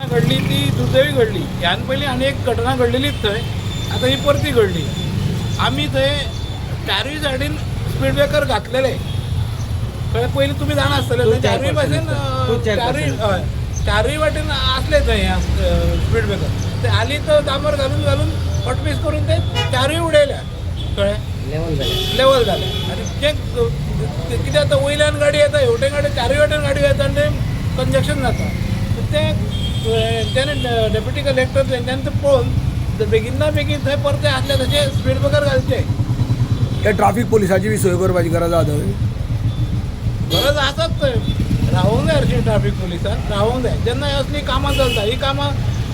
घडली ती दुर्दैवी घडली. ह्यान पयलीं आनी एक घटना घडलेलीच थंय, आतां ही परती घडली. आमी थंय चारूय सायडीन स्पीड ब्रेकर घातलेले. कळ्ळें? पयलीं तुमी जाणा आसतले, थंय चारूय भाशेन, चारूय, हय, चारूय वाटेन आसले थंय स्पीड ब्रेकर. ते हालीं तर डांबर घालून घालून पटपीस करून ते चारूय उडयल्या. कळ्ळें? लेवल जालें. आनी तें कितें जाता, वयल्यान गाडी येता, हेवटेन गाडी, चारूय वाटेन गाडी येता आनी तें कंजक्शन जाता. तें तेणें डेप्युटी कलेक्टर तेंच्यांनी तें पळोवन बेगीन बेगीन थंय परते आसले तशें स्पीड ब्रेकर घालचे. हे ट्राफीक पोलिसाची बी सोय करपाची गरज आहा थंय. गरज आसाच थंय. रावोंक जाय हरशीं ट्राफीक पुलिसाक रावोंक जाय जेन्ना असलीं कामां चलता. ही कामां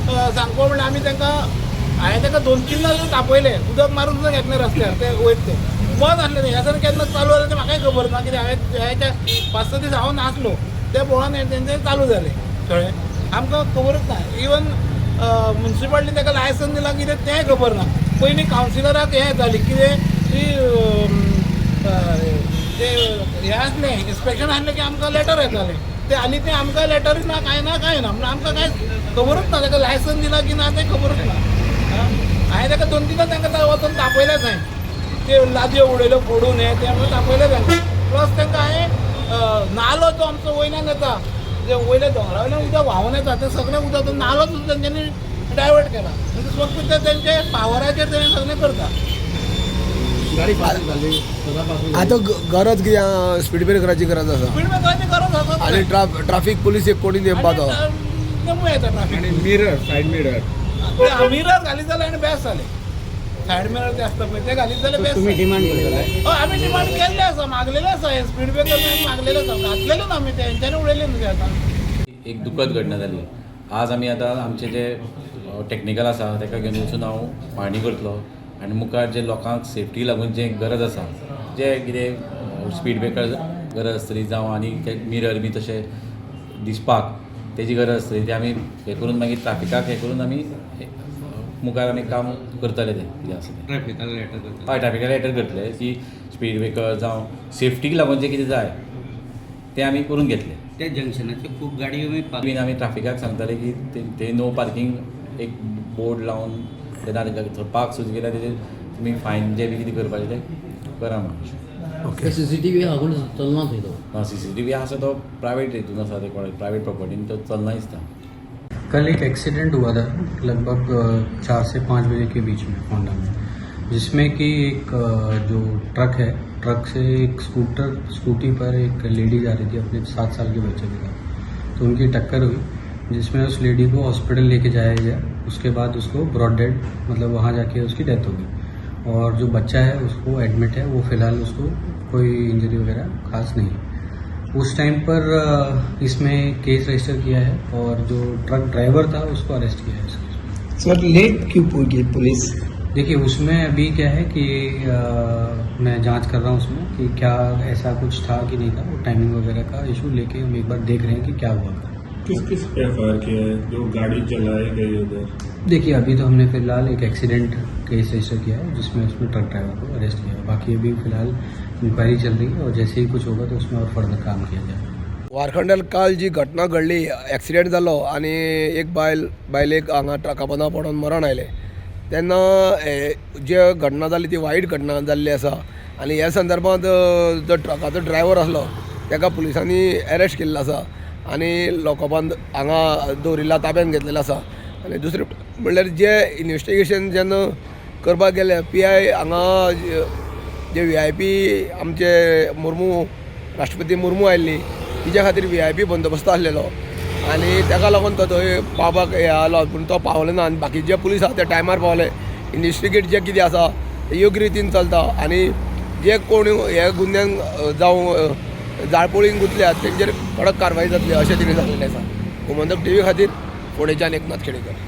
सांगपा म्हणल्यार आमी तांकां, हांवें तांकां दोन तीन तापयलें, उदक मारून सुद्दां घेतलें रस्त्यार. ते वयता ते बंद आसलें. ह्या सर केन्ना चालू जालें तें म्हाकाय खबर ना. कित्याक हांवें त्या 5-6 दीस हांव नासलो, ते पळोवन तेंचें चालू जालें. कळ्ळें? आमकां खबरूच ना. इवन मुन्सिपाल्टीन ताका लायसन्स दिलां कितें तेंय खबर ना. पयलीं कावन्सिलराक हें जाली कितें ती, ते हें आसलें, इन्स्पेक्शन आसलें की आमकां लेटर येतालें. ते हालीं तें आमकां लेटरूय ना, कांय ना, कांय ना. म्हणून आमकां कांय खबरूच ना ताका लायसन्स दिलां की ना तें खबरूच ना. हांवें ताका दोन तिनदां तांकां वचून तापयलें थंय, ते लादयो उडयल्यो फोडून हें तें म्हणून तापयलें तांकां. प्लस तांकां हांवें नालो जो आमचो वयल्यान येता, जे वयल्या दोंगरा वयल्यान उदक व्हांवून येता, तें सगळें उदक तो नालो सुद्दां तेंच्यांनी डायवर्ट केला. म्हणजे फक्त ते तेंचे पावराचेर ते सगळें करता. आतां गरज कितें स्पीड ब्रेकराची गरज आसा. स्पीड ब्रेकराची गरज आसा. आनी ट्राफीक पोलीस एक कोणी नेमपाचो. नेमू येता ट्राफीक. आणि मिरर, सायड मिरर. ते मिरर घालीत जाल्यार आनी बेस्ट जालें. सायड मिरर ते आसता पळय, ते घालीत जाल्यार बेस्ट. तुम्ही डिमांड करतले? हय, आमी डिमांड केल्ले आसा, मागलेले आसा. हे स्पीड ब्रेकर मागलेले आसा, घातलेले ना आमी, ते हेंच्यांनी उडयले न्हू ते आतां. एक दुखद घटना जाली. आज आमी आतां आमचे जे टॅक्निकल आसा ताका घेवन वचून हांव पाहणी करतलो आनी मुखार जे लोकांक सेफ्टी लागून जे गरज आसा, जे कितें स्पीड ब्रेकर गरज आसतली जावं आनी ते मिरर बी तशे दिसपाक तेजी गरज आसतली, ते आमी हें करून मागीर ट्राफिकाक हें करून आमी मुखार आमी काम करतले तें कितें आसा तें. ट्रॅफिकाक लेटर करतले? हय, ट्राफिकाक लेटर करतले की स्पीड ब्रेकर जावं सेफ्टीक लागून जें कितें जाय तें आमी करून घेतले. त्या जंक्शनाचे खूप गाडयो बीन आमी ट्राफिकाक सांगताले की ते नो पार्कींग एक बोर्ड लावन ते नाजाल्यार पार्क सुद्दां केल्यार तेजेर तुमी फायन जे बी कितें करपाचें तें करा म्हणून. ओके. सीसीटीव्ही हा कोण चलना थंय तो? सीसीटीव्ही आसा, तो प्रायवेट हितून आसा, ते कोण प्रायवेट प्रॉपर्टीन तो चलना दिसता. कल एक एक्सीडेंट हुआ था लगभग 4 से 5 बजे के बीच में होंडा में, जिसमें कि एक जो ट्रक है, ट्रक से एक स्कूटर, स्कूटी पर एक लेडी जा रही थी अपने 7 साल के बच्चे के साथ, तो उनकी टक्कर हुई, जिसमें उस लेडी को हॉस्पिटल लेके जाया गया. उसके बाद उसको ब्रॉट डेड, मतलब वहाँ जाके उसकी डेथ हो गई और जो बच्चा है उसको एडमिट है, वो फ़िलहाल उसको कोई इंजरी वगैरह खास नहीं है. उस टाइम पर इसमें केस रजिस्टर किया है और जो ट्रक ड्राइवर था उसको अरेस्ट किया है इस केस में. सर, लेट क्यों पूरी पुलिस? देखिए, उसमें अभी क्या है कि मैं जांच कर रहा हूँ उसमें कि क्या ऐसा कुछ था कि नहीं था. वो टाइमिंग वगैरह का इशू लेके हम एक बार देख रहे हैं कि क्या हुआ था. किस किस पे एफआईआर किया है जो गाड़ी जलाई गई उधर? देखिए, अभी तो हमने फिलहाल एक एक्सीडेंट केस रजिस्टर किया है, जिसमें उसमें ट्रक ड्राइवर को अरेस्ट किया है. बाकी अभी फिलहाल इंक्वायरी चल रही है और जैसे ही कुछ होगा तो उसमें और फर्दर काम किया जाएगा. वारखंडार काल जी घटना घडली, एक्सिडेंट जालो आनी एक बायल बायलेक हांगा ट्रका पोंदा पडोन मरण आयलें, तेन्ना हे जे घटना जाली ती वायट घटना जाल्ली आसा. आनी ह्या संदर्भात जो ट्रकाचो ड्रायवर आसलो ताका पुलिसांनी एरेस्ट केल्लो आसा आनी लॉकअपान हांगा दवरिल्ला, ताब्यान घेतलेलो आसा. आनी दुसरें म्हणल्यार जे इन्वेस्टिगेशन जेन्ना करपाक गेले, पीआय हांगा जे व्हीआयपी आमचे मुर्मू, राष्ट्रपती मुर्मू आयल्ली, तिच्या खातीर व्हीआयपी बंदोबस्त आसलेलो आनी ताका लागून तो थंय पावपाक हे आलो, पूण तो पावलो ना आनी बाकीचे पुलीस आसा ते टायमार पावले. इन्वेस्टिगेट जें कितें आसा तें योग्य रितीन चलता आनी जे कोण हे गुन्यांक जावं जाळपोळीन गुंतल्यात तेंचेर कडक कारवाय जातली अशें तिणें सांगलेलें आसा. गोमंतक टीव्ही खातीर फोंडेच्यान एकनाथ खेडेकर.